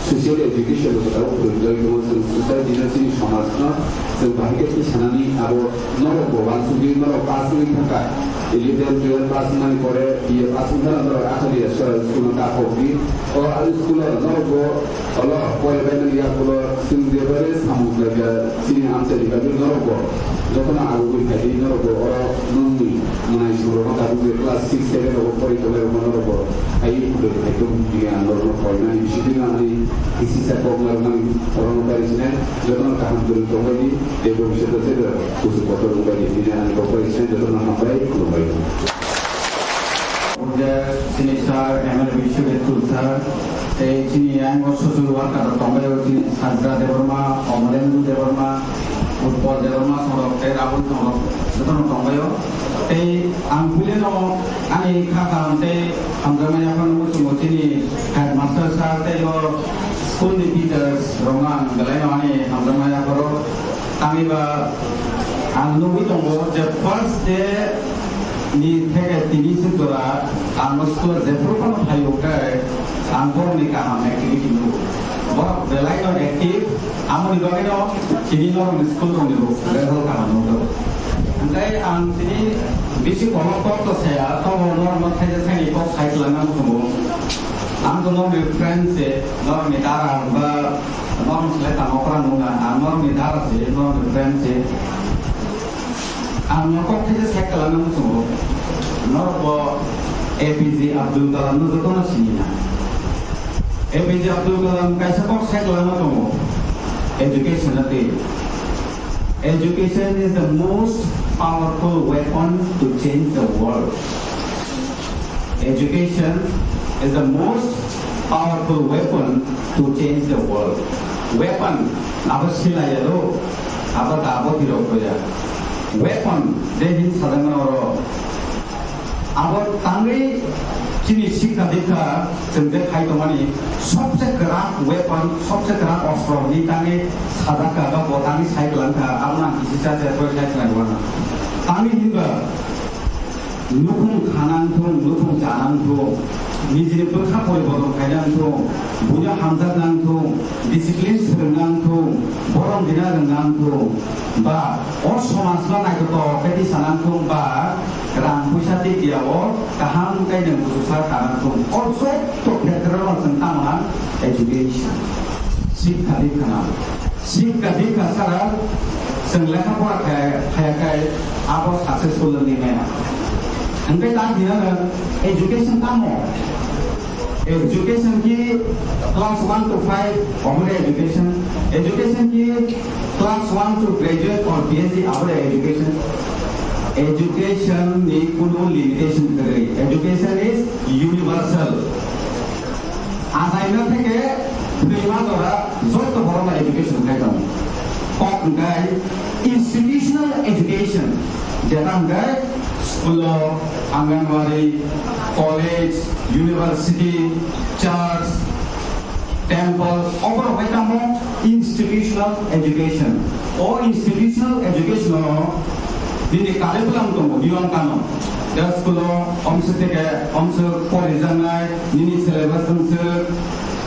social education bo kwtal phwrwngjak tongo, chwng society no, chini somaj no chwng bahai khe tisanani abo norok bo uansugwi norok pass wngwi thangkha. Eleven, twelve pass wngmani pore B A pass wngkha norok Akadia Sora school no kakhok di. O school o norok bo Olo, pore bai nang yakulo chwng je bare samung khlaikha, chini amchaini bagwi norok bo jotono agugwi phaidi, norok bo oro nongni mwnai sungrokno tabuk je class six, seven rogo pori tongnai rokno norok bo hai phutwi hai tong, bini ang norokno phorinani bisingtwi ani kisi sa kok narwknani borokno bai sinai, jotono kaham kwrwng tongbaidi, tei bhobishoto je kuchuk kotor wngbaidi, bini ang kok bai sinai, jotono hambai, khulumbai. Sini sir, M L A Bishnu Ketu sir, tei chini ayang o social worker rok tongbaio, chini Sajra Debbarma, Omolendu Debbarma, Utpal Debbarma sorok tei Rahul sorok jotono tongbaio. Tei ang puileno ani kha kaham tei hamjakma yaphano muchungo chini headmaster sir tei o school ni teachers rokno ang belaino ani hamjakma yapharo. Tangwi ba ang nugwi tongo je first day ni theke tini suk jora ang o school o jephuru phano phaio khe ang borokni kaham activity nugo. Borok belai no active, amoni bagwi no tini norokni school rokni bo result kaham nukjago. Hwnkhe ang tini bisi kolok kok to saya, tobo norokno thaisa thaini kok sai kwlangna muchungo. Ang to norokni friend se, norokni dara ba Norok selai tamo okra nungna, ang norokni dara se, norokni friend se. Ang no kok khaisa sai kwlangna muchungo. Norok bo A P J Abdul Kalam no jotono sini na. A P J Abdul Kalam kaisa kok sai kwlangma tongo. Education na tei. Education is the most powerful weapon to change the world. Education is the most powerful weapon to change the world. Weapon, abo silai ya do, abo da abo tirok ya. Weapon, je hin sadang oro. Abo tangwi chini sikha dikha, chwng je khai tongmani, sobse kwrak weapon, sobse kwrak ostro ni tangwi sajak kha, ba bo tangwi sai kwlang kha, abo nang kisi cha cha koi sai kwlang wana. Tangwi hinba, Nukhung khanang thung, nukhung chanang thung, nijini bwkha poriborton khainang thung, buino hamjaknang thung, discipline swrwngnang thung, borom dina rwngnang thung, ba o somajno naithotok khe tisanang thung, ba rang puisa tikya o kaham khe nwng buchuksa khanang thung. O joto khetreo no chwng tamo nang education, sikha dikha nang. Sikha dikha sara chwng lekha pora khai, khaya khai abo successful wngwi maya. Hwnkhe ta hinano education tamo? Education ki class one to five omo de education? Education ki class one to graduate or P H D abo de education? Education ni kuno limitation kwrwi. Education is universal. Achaima theke thwima jora joto borokno education khai tongo. Kok hwnkhe institutional education, jeta hwnkhe school o, Anganwadi, college, university, church, temple, oborok hai tamo institutional education. O institutional education o nini curriculum tongo, niyom kanon. Je school o omswk theke omswk porijaknai, nini syllabus omswk,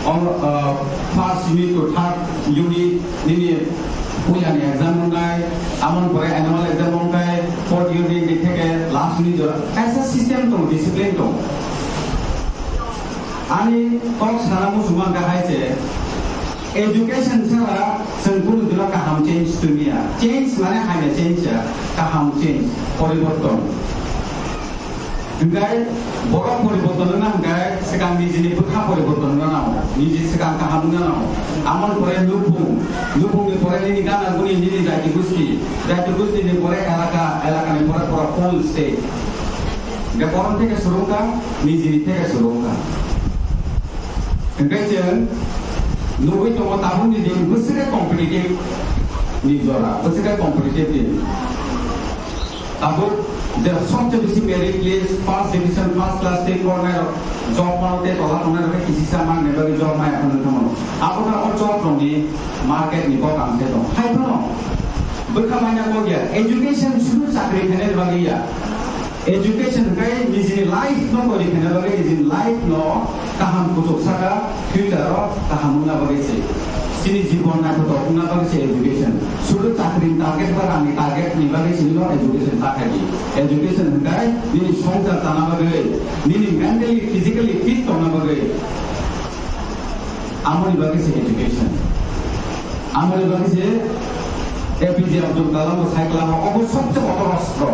om, ah, first unit to third unit nini puilani exam wngnai, amoni pore annual exam wngkhai, fourth unit ni theke last unit jora. Kaisa system tongo, discipline tongo. Ani kok sana muchungma hwnkha hai se, education sara chwng kunu dino kaham change twi maya. Change mane hamya change ya, kaham change, poriborton. Hwnkhe borok poriborton wngna hwnkhe swkang nijini bwkha poriborton wngna nango, niji swkang kaham wngna nango. Amoni pore nukhung, nukhungni pore nini gana guni nini jati gusti, jati gustini pore elaka, elakani pore pura whole state. Hwnkhe borom theke swrwngkha, nijini theke swrwngkha. Hwnkhe chwng nugwi tongo tabukni din bwswkhe competitive ni jora, bwswkhe competitive din. Tabuk Je sobse bisi merit list, first division, first class tei kornai rok job mano tei tola tongnai rok khe kisisa mangnai bagwi job maya phano thangmano. Abo khe o job rokni market ni bokang se tong. Hai phano bwkha manya kok ya, education sudu chakri khainai bagwi ya. Education kai nijini life no kori khainai bagwi, nijini life no kaham kuchuk saka, future o kaham wngna bagwi se. Chini jibon naithotok wngna bagwi se education. Sudu chakri ni target ba rang ni target ni bagwi chini no education ta khai di. Education hwnkhe nini songchar chana bagwi, nini mentally, physically fit tongna bagwi. Amoni bagwi se education. Amoni bagwi se A P J Abdul Kalam bo sai kwlamo, obo sobse kotor ostro.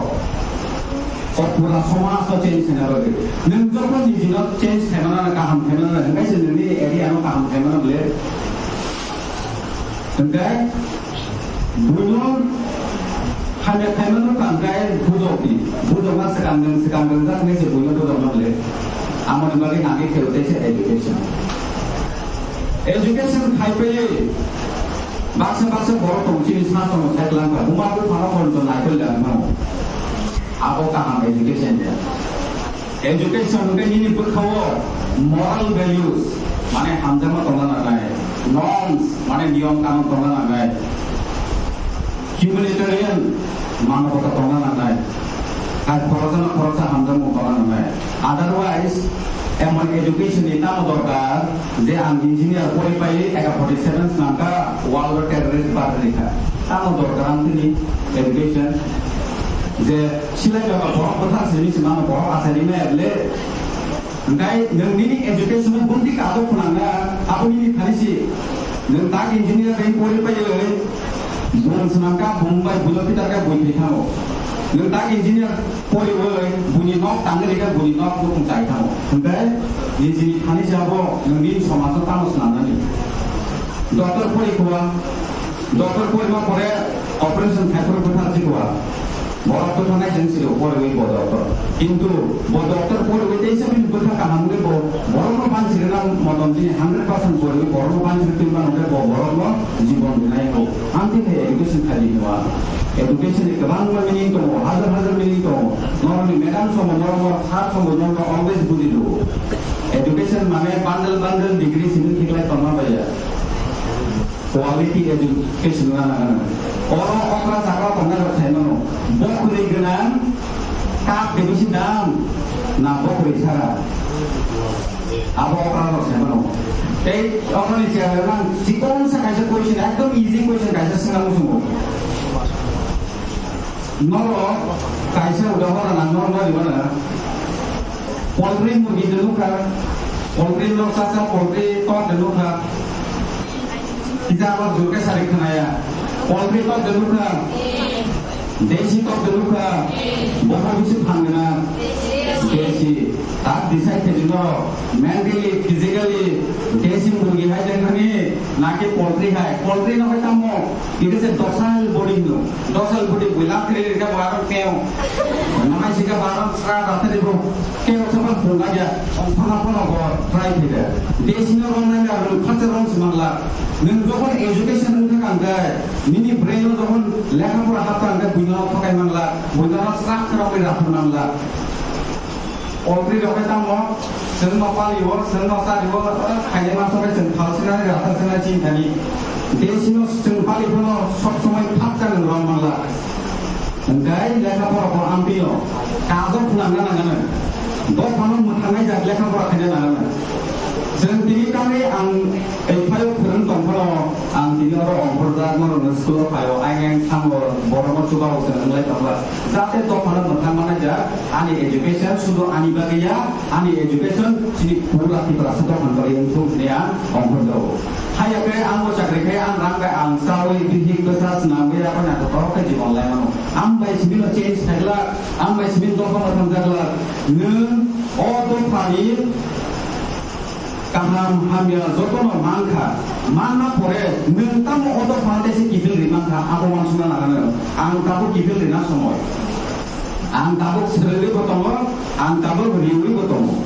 O pura somaj no change khaina bagwi. Nwng jokhon nijino change khaimano na, kaham khaimano na, hwnkhe se nini area no kaham khaimano ble. Hwnkhe buino hamya khaimano ka hwnkhe bujokdi. Bujokna swkang nwng swkang wngjak hwnkhe se buino bujokno ble. Amoni bagwi nangkhe khe tei se education. Education khai paiwi baksa baksa borok tong chini sa tongo sai kwlangkha. Buma buphano kono naikol ya wngkha. Abo kaham education ya. Education hwnkhe nini bwkhao moral values, mane hamjakma tongna nangnai, norms, mane niyom kanun tongna nangnai, humanitarian, manobota tongna nangnai, hai khoroksano khoroksa hamjakmung tongna nangnai. Otherwise, emon education ni tamo dorkar, je ang engineer pori pai, eka forty seven snamkha, world terrorist battery kha. Tamo dorkar ang tini education, je silai jaga borok bwthar simi se mano borok asai rimaya ble. Hwnkhe nwng nini education o bundi kago phunangna, abo nini thani si. Nwng tak engineer bai pori paiwi, bung swnamkha, bung bai buino pitarkha, bui thwi thango. Nwng tak engineer poriwi, buini nok tangwi rikha, buini nok bukung chai thango. Hwnkhe nijini thani si abo nwng nini somajno tamo swnamnani. Doctor pori khua, doctor porima pore operation khai phuru bwthar chikua. Borok bwthar nai jeng siro poriwi bo doctor. Kintu bo doctor poriwi tei sabini bwthar kaham wngwi bo borokno banchi rwna motom chini hundred percent poriwi borokno banchi rwtwi mano hwnkhe bo borokno jibon rwnai o. Amtwi khe education khai di hinwa. Education ni kwbangma meaning tongo, hajar hajar meaning tongo. Norokni madam somo norokno sir somo norokno always budi do. Education mane bundle bundle degree simi khiklai tongma baiya. Quality education wngna nangano. Oro okra chakra tongnai rok sai mano. Bokhorwi gwnang, kap de bisi dam, na bokhorwi sara. Abo okra rok sai mano. Tei okrani chair nang chikon sa kaisa question, ekdom easy question kaisa swngna muchungo. Norok kaisa udahorana norok no ribana. Poultry murgi de nukha, poultry no sasa, poultry tok de nukha. Kita abo jurke sari khanaya. Poultry tok de nukha, desi tok de nukha. Boha bisi phangna, desi. Tak decide khe norok mentally, physically, desi murgi hai de khani, naki poultry hai. Poultry no hai tamo. Ida se docile body no. Docile body bui lap kiri rika bo aron keo. Namai sika bo aron sra rata de bo. Keo sama pung lagya. Ongkhana phano bo try kiri. Desi no rong nai aron khacha rong simang la. Nung jokon education wngkha kangkhe, nini brain o jokon lekha pora hapkha kangkhe buino thokai mangla, buino srak khe rok rwi raphur mangla. Poultry rok khe tamo, chwng no pali o, chwng no chari o, khainai masa khe chwng phal sinani, rathar sinani chini thani. Desi no chwng pali phano sob somoi phak chani rwng mangla. Hwnkhe lekha pora bo amphi no kajo phunangna nangano. Dophano mwthangnai jak lekha pora khaina nangano. Chwng tini tamni ang ei phaio phwrwng tong phano ang tini oro ongkhorjak norokno school o phaio, ayang ayang thango, borokno chubago chwng wnglai tongla. Jate dophano mwthang manai jak, ani education sudu ani bagwi ya, ani education chini pura Tiprasa dophani bagwi wngthung hwnwi ang ongkhorjago. Haiya khe ang bo chakri khai ang rang bai ang chaui bihik bwsa swnamwi raphani ang kotor khe jibon lai mano. Ang bai simi no change khaila, ang bai simi dopha mwthang jakla, nwng o dophani kaham hamya jotono mankha, manna pore nwng tamo o dophano tei se kiphil ri mankha, abo wansukna nangano. Ang tabuk kiphil rina somoi. Ang tabuk swrwngwi bo tongo, ang tabuk riwi bo tongo.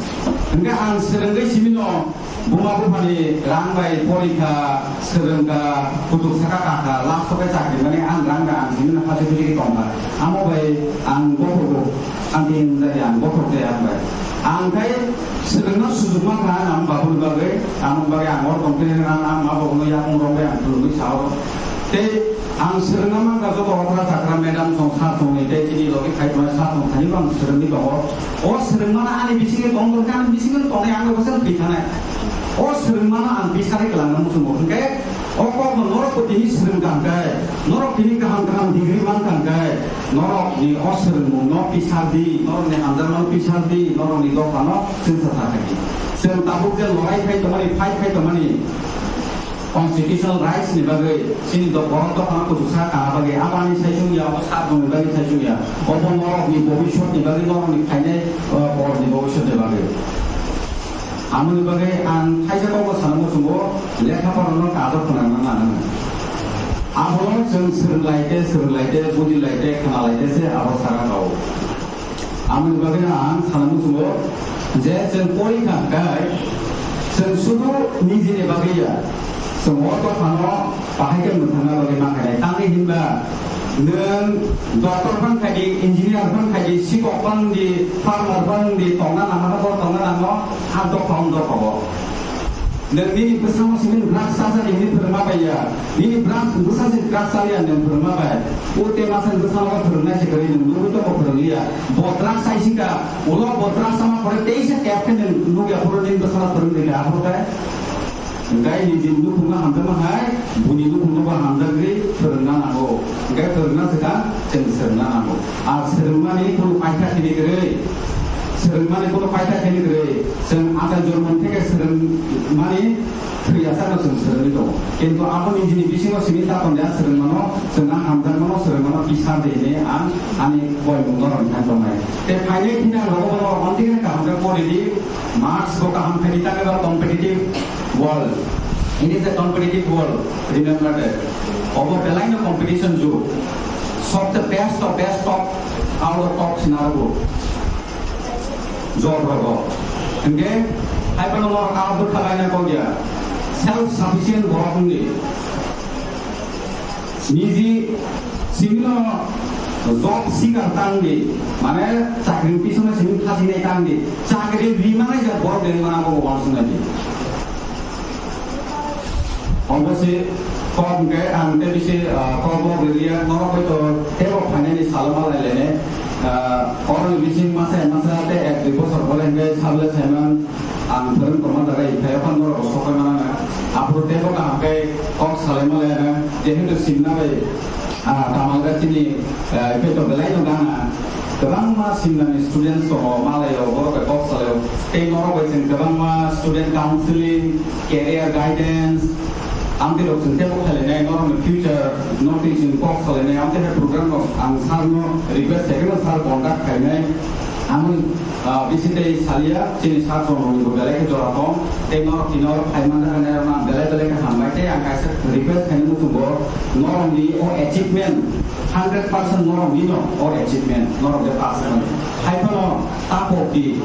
Hwnkhe ang swrwngwi simi no Buma buphani rang bai porikha, swrwngkha, kutuk saka kakha, last o khe chakri mani ang rang bai ang simi no hasi phuji khe tongkha. Amo bai ang bothorgo, ang tin jani ang bothor de ang bai. Ang khai swrwngno sujuk mankha ang, ang babuni bagwi, ang bagwi ang or tongkhe ang, ang ma babuno yakung rok bai ang khulumwi sao. Tei ang swrwngna mankha joto okra chakra madam song sir songni tei chini logi khai tongnai sir song thani bo ang swrwngwi tongo. O swrwngmano ani bisingo tong tongkhe ani bisingo tongnai ang bai bwswk thwi thanai. O swrwngmano ang bisari kwlangna muchungo hwnkhe o kokno norok bo tini swrwng tangkhe, norok tini kaham kaham degree man tangkhe, norokni o swrwngmungno pisar di, norokni hamjakmano pisar di, norokni dophano chwngsa ta kha di. Chwng tabuk je lorai khai tongmani, fight khai tongmani, constitutional rights ni bagwi chini do-, borok dophano kuchuksa kana bagwi aboni saichung ya, obo saboni bagwi saichung ya, obo norokni bobiswt ni bagwi, norokni phainai, uh, borokni bobiswt ni bagwi. Amoni bagwi ang thaisa kokbo sana muchungo, lekha porano kajak khwnana nango. Abono chwng swrwng lai khe, swrwng lai khe, buji lai khe, khna lai khe se abo saka kao. Amoni bagwi no ang sana muchungo je chwng porikha hwnkhe chwng sudu nijini bagwi ya, chwng o dophano bahai khe mwthangna bagwi mankha nai. Tamni hinba nwng doctor phano khai di, engineer phano khai di, sikok phano di, farmer phano di, tongna nangma khe bo tongna nango, a dopha o dopha o. Nwng nini bwsano simi drugs chajak hinwi phwrwngma bai ya. Nini drugs bwsa se drugs chaliya nwng phwrwngma bai. O te masa bwsano phwrwngnai se kwrwi nwng nugwi tongo phwrwngliya. Bo drugs chai sika, ulo bo drugs chama pore teisa kep khe nwng nugya phuru nini bwsano phwrwngri kha aphuru khe. Hwnkhe nini nukhungno hamjakma hai, buni nukhungno bo hamjakgwi phwrwngna nango. Hwnkhe phwrwngna swkang chwng swrwngna nango. Ar swrwngmani kunu paitha khini kwrwi. Swrwngmani kunu paitha khini kwrwi. Chwng achai jormon theke swrwngmani thwi achakno chwng swrwngwi tongo. Kintu abo nijini bisingo simi tatonde a swrwngmano, chwng a hamjakmano, swrwngmano bisar de hinwi ang ani koimungno rwngthang tongnai. Tei phainai thini ang rogo bono ontikhe kaham khe poridi, marks bo kaham khaidi, tangwi ba competitive world. It is a competitive world, remember that. Obo belaino competition jug. Sob the best of best top out of top sinarbo. Job rogo. Hingke, hai phano norok abo bwtha laina kok ya. Self sufficient borok wngdi. Niji simi no job seeker tang di. Mane chakri pisono simi khasinai tang di. Chakri ri manai ja borok beng mana bo wansuk nai di. Obo se kok hingke ang tei bisi, ah, kok bo riliya norok bai to tebo phainani salo malai lene, ah, oro ni bising masa masa tei ek dui bosor pore hingke sable saiman ang phwrwng tongma jaga iphai phano norok bo sokoi mana na. Aphuru tebo kaham khe kok salai malai na jehetu simna bai, ah, tamalga chini, ah, iphai to belai no gana. Kwbangma simnani students tongo, malayo, borok bai kok salaio. Tei norok bai chwng kwbangma student counseling, career guidance, amtwi rok chwng tebo khailainai, norokni future no twi chwng kok salainai, amtwi hai program rok ang sir no request khaikhe no sir contact khainai. Ang, ah, bisi tei salia, chini sir rok ni bo belai khe jora tong. Tei norok tini oro phai manjaknai rok no ang belai belai khe hambai. Tei ang kaisa request khainai muchungo, norokni o achievement, hundred percent norokni no o achievement, norok je pass khainai. Hai phano ta pok di,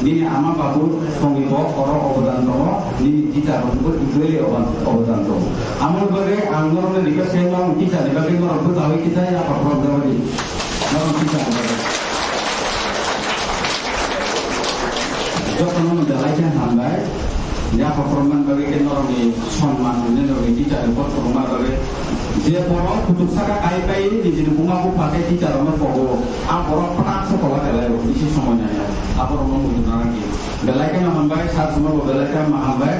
nini ama babu songni bo oro obodan tongo, nini teacher rok bo equally obodan, obodan tongo. Amoni bagwi ang norokno request khainai, norok teacher ni bagwi norok bwchaui kisa ya perform jagadi. Norok teacher ni bagwi. Jotono no belai khe hambai. Ya perform man bagwi khe norokni sonman hwnwi norokni teacher ni bot phurukma bagwi. Je borok kutuk saka kai pai nijini buma bupha khe teacher rokno pogo. A borok kwtak se kola belai rok bisi somoi naiya. A borokno muitu narwkdi. Belai kheno hambai, sir sumar bo belai khe hambai.